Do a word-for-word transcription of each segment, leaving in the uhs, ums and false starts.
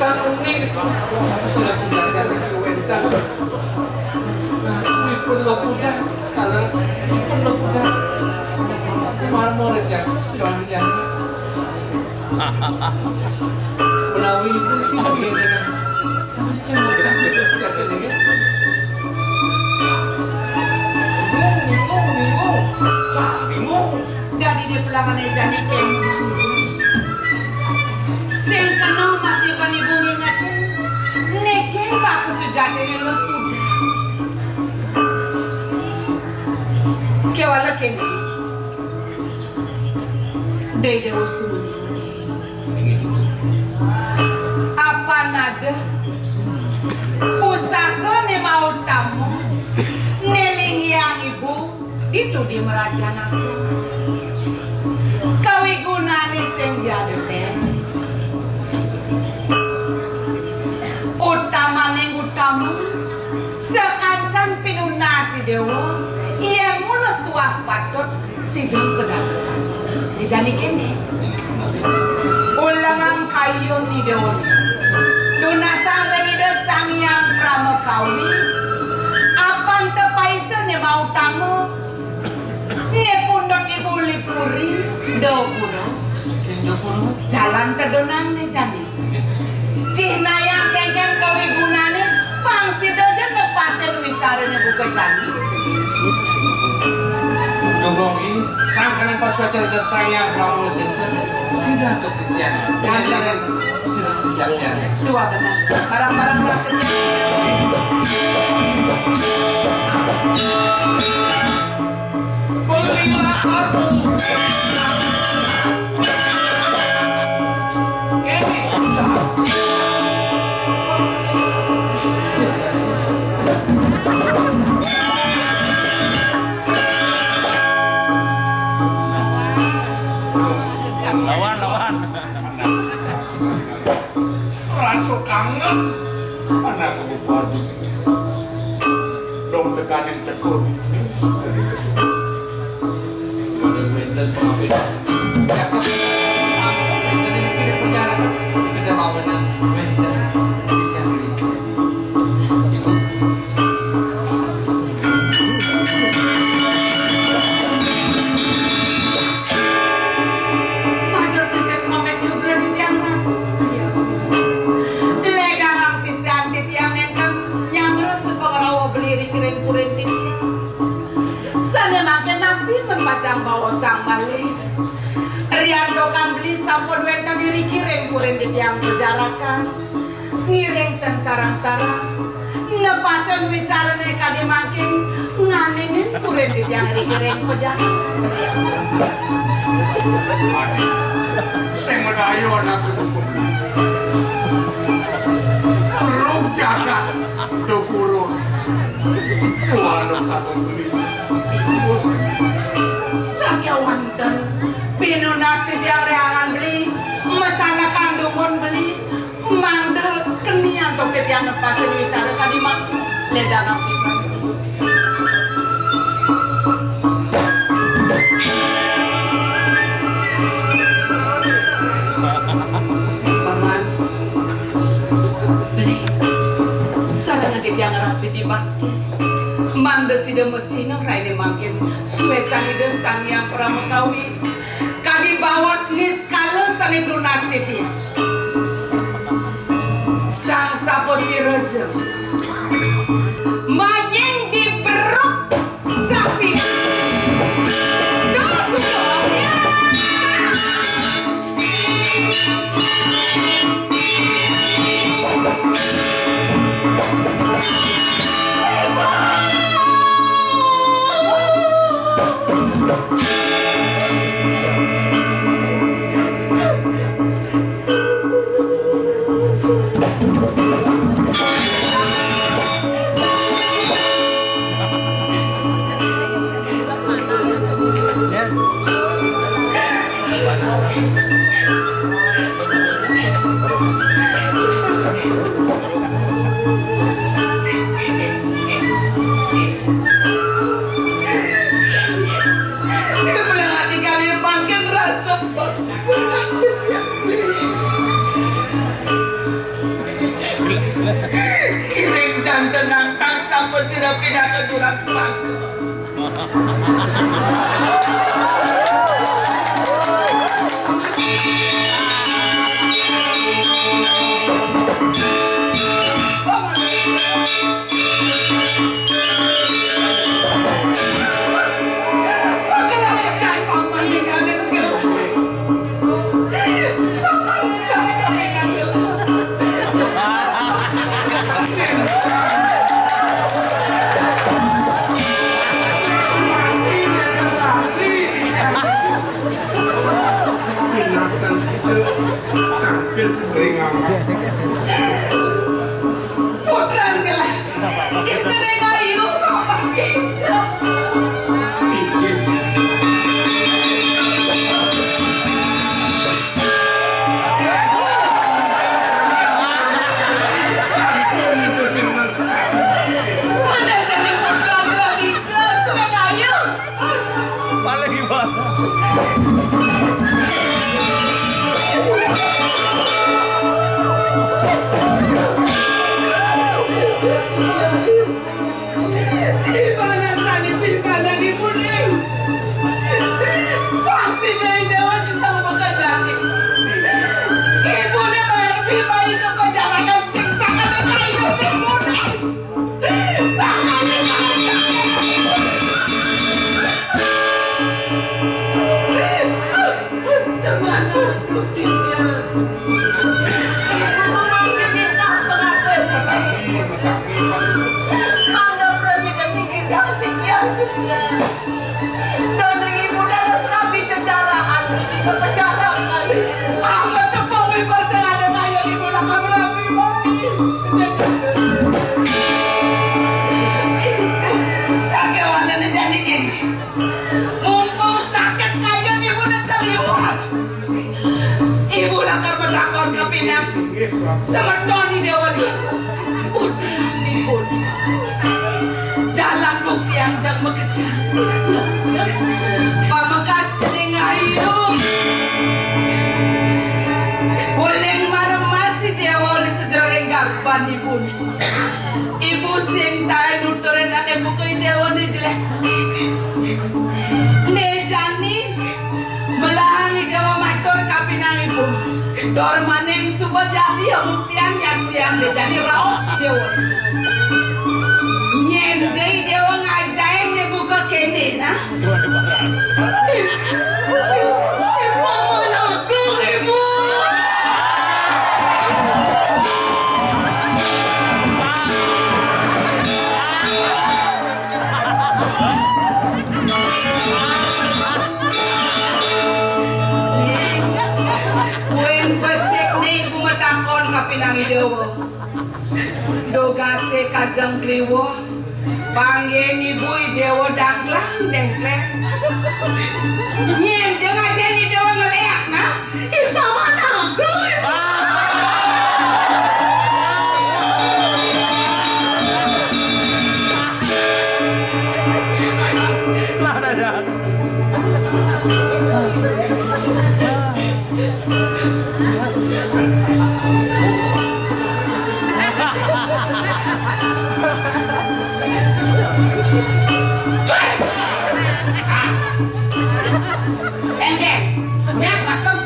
Kang uning, sira kudakan wénten. Nah, ipun lo kuda, kalau ipun lo kuda. Semar murid ya, jangan-jangan. Menawi ibu sih, sama cewek kan, sudah kedengar. Bingung, bingung, bingung. Wah, bingung. Dadi dipelangane jani kemuna niku. Sing kena masih panibu ngingetin. Niki paku sujatine lho kuda. Kewala kene. Dai Dewa Sumuni. Apa nada? Pusaka ne mau tamu. Nelingiang ibu. Ditu di merajan aku. Kawigunane sing diadepen. Utamane utama, sekancan pinunasi dewa, yen mulus tuah patut sidang kedadepan. Dijani kene. Ulengang kayun ni dewa. Tunasang ring Ida Sang Hyang Pramakawi. Apan tepaica ne mau tamu. Nggih pundhut Ibu Lipuri, Ndapura. Ndapura. Jalan tedunang ne jani. Nggih. Cihnayang kengken kawigunane, pang sida ja nepasin wicarane buka jani. Tunggu nggih, sangkaning pasuecan Sang Hyang Prabu Sesa, sida kepikiran. Sida kepikiran. Dua benar. Barang-barang prasetya. Belilah aku. Lawan, lawan. Rasa kangen. Mana aku bupati? Dong tekaning teko. Wonten, wonten pamit. Jaket sampun wonten ing kene perjalanan. Kita mawon wonten. Ibu. Matur sisip pamit lugra titiang Ratu. Ledangang pisan titiang nenten nyamra sepengrawa beli ring purin titiang. Sane mangke nampi men pacang baosang malih. Riantukan beli sampun wenten iriki ring purin titiang pejarakan. Ngiring sing sareng-sareng. Nepasin wicarane kadi mangkin nganinin purin titiang iriki ring pejarakan. Adi, sing medaya anak kuku. Ruk jagat do purun. Kuwano katon beli. Sakewanten pinunas titiang reangan beli, mesanakan dumun beli, mangda kenian tokit yang nepasin wicara kadi mangkin. Ledang pisan. Paman, beli, sareng titiang ngeras piti bakti. Mangda sida mecina raine mangkin suecan Ida Sang Hyang Pramakawi. Kadi baos niskala sane nunas titiang. Sang sapa sira ja. Manying di beruk sakti. Dos. Sira pinaka jurang pangka. Putrang gelah. Kita dengar you, Bapak Kicap. Mana jadi putrang gelah Kicap, sudah kayu. Paling gimana? Di mana tadi, di mana di kuning? Pasti dari dewa kita mau bekerja. Ibu ni baik, baik ke penjarakan siksa kami kayu di kuning. Sama di kayu. Kemana duduknya? Ibu memanggil minta pengakuan ini. Kalau presiden ini tidak sekian juga. Dan lagi muda dan serapi secara anu, secara anu. Apa tepung ibu saya ada saya di muda kamu rapi mati. Sakit wala ni jadi kini. Mumpung sakit kayu ni muda terliwat. Ibu lakar menakon ke pinang. Semeton ni dewa ni. Udah ni pun. Jalan bukti yang jang mekejang. Pamekas jening ayu. Uleng maremasi dewa ni sejereng garban ibu ni. Ibu sing tae nuturin ake buku dewa ni jelek-jelek. Ne jani, melahang dewa matur kapinang ibu. Dor maning suba jali omong tiang nyaksiang ne jani raos dewa. Nyen jai dewa ngajain ne buka kene nah. Kuwi pesik ni ku metakon kapinang dewa. Dogase kajeng kliwon. Panggih ibu dewa dangklang dengkleng. Nyen jeng aja ni dewa ngeleak nah. Ih, paman aku. Lah dah ya. Endek, nyak masuk.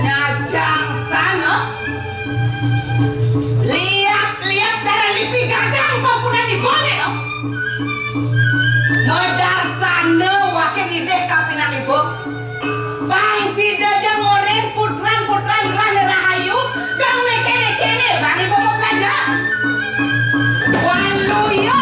Nyajang sana. Lihat-lihat cara lipi gadang pampunan ibu ni, no. Medar sana wakin ideh kapinang ibu. Pang sida ja ngoreng putran-putran gelah rahayu, dong nekene-kene bani bapak belajar. Waluyo.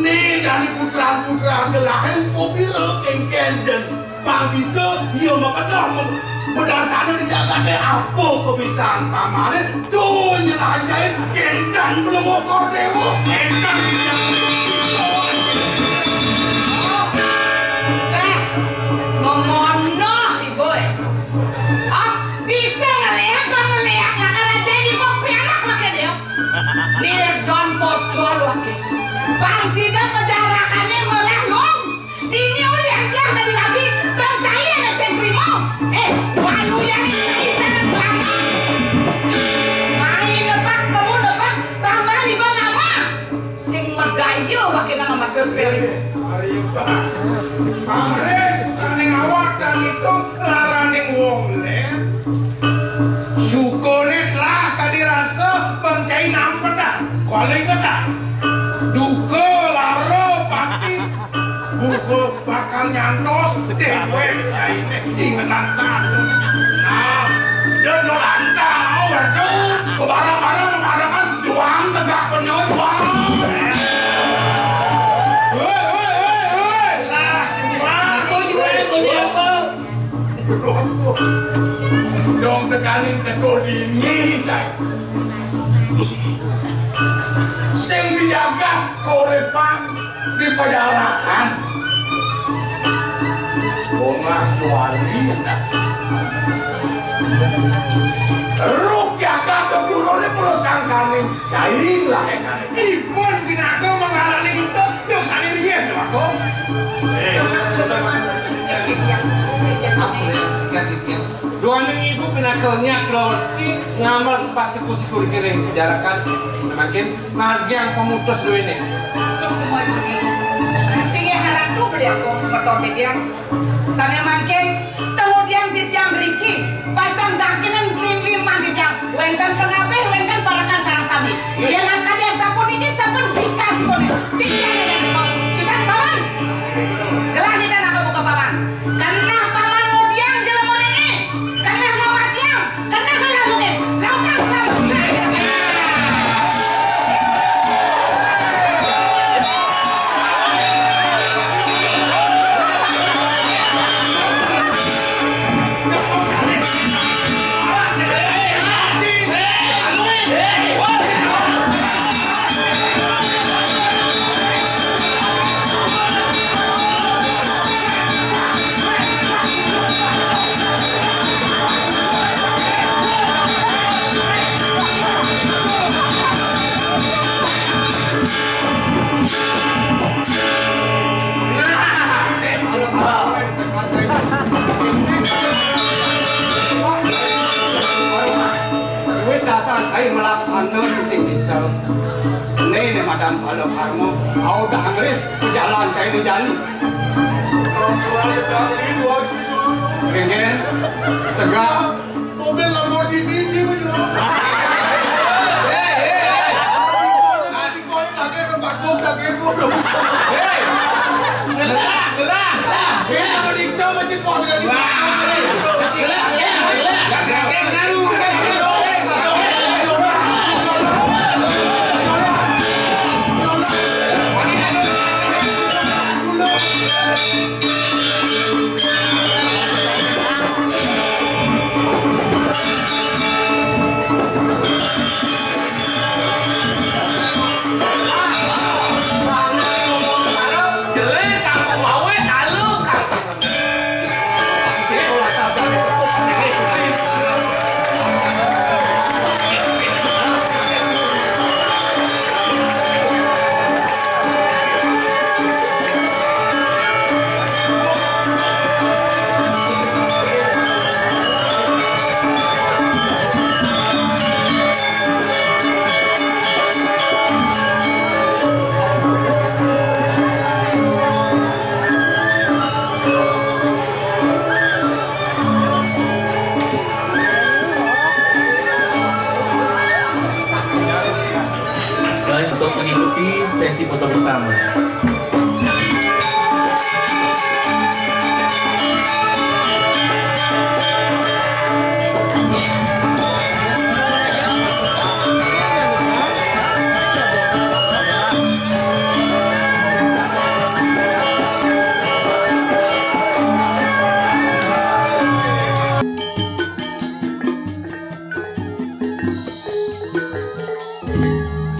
Né jani putran-putran gelahan pira kéngkén dén pang bisa ia makedah me-, bedarsana di jagaté apa kebisan pamané tu nyelajain kéngkén belum ukur déwa éngkang. Eh, memonoh ibu, eh. Ah, bisa ngelihat bang ngelihat lah kerajaan ibu pianak makin dia. Nirdon pocol wakil. Bang sida pejarakannya malah lung. Dini ulian dia tadi lagi, bang saya ada sing terima. Eh, walu yang ini sana kelapa. Main depak, kamu depak, tambah di bang apa? Sing medaya wakil nama mager peri. Ari pas. Pamrih sukaning awak dan itu laraning wong lén. Syukurit lah kadi rasa bang cai nampedan. Kuala ingetan. Duka lara pati. Buka bakal nyantos déwék cainé ingetan satu. Nah, dan Yolanda, oh, waduh, barang-barang marangan juang tegak bener, juang. Woi, woi, woi, woi. Lah, juang. Aku juang, aku juang. Dong tekaning teko dini, cai. Sing dijaga korepan di pajarakan. Bongah juari. Ruh jaga kebulone mula sangkaning. Jaring lah ekane. Ipun pinaka manggalane kita dosane riyen lho, Agung. Eh, apa yang sikat itu ya? Duaning ibu pinaka nyak lawati ngamel sepasiku-siku dikiring pejarakan. Makin margiang pemutus duene. Sing semua ibu ni. Singgih haratu beli Agung semeton titiang. Sane mangkin, temudian titiang mriki, pacang dakinen tim limang titiang. Wenten pengabih, wenten parekan sareng sami. Yen akadi sapuniki sampun bikasipun. Titiang yen mau. Cekat, Paman. Gelah nita napa buka, Paman? Kenah Paman mudiang jelema niki. Kenah ngawatiang. Kenah ngelaluin. Lautang, lautang. Duit dasar cai melaksana sisik bisa. Né, né madan bala karma, au dah ngris pejalan cai di jani. Ringen, tegak. Mobil Lamborghini sih, Bu. Hei, hei, hei. Kau ni tak kena bakok, tak kena. Hei. Gelah, gelah. Kita menyiksa macam kau tidak dimaafkan. Gelah, gelah, gelah. Baik, untuk mengikuti sesi foto bersama.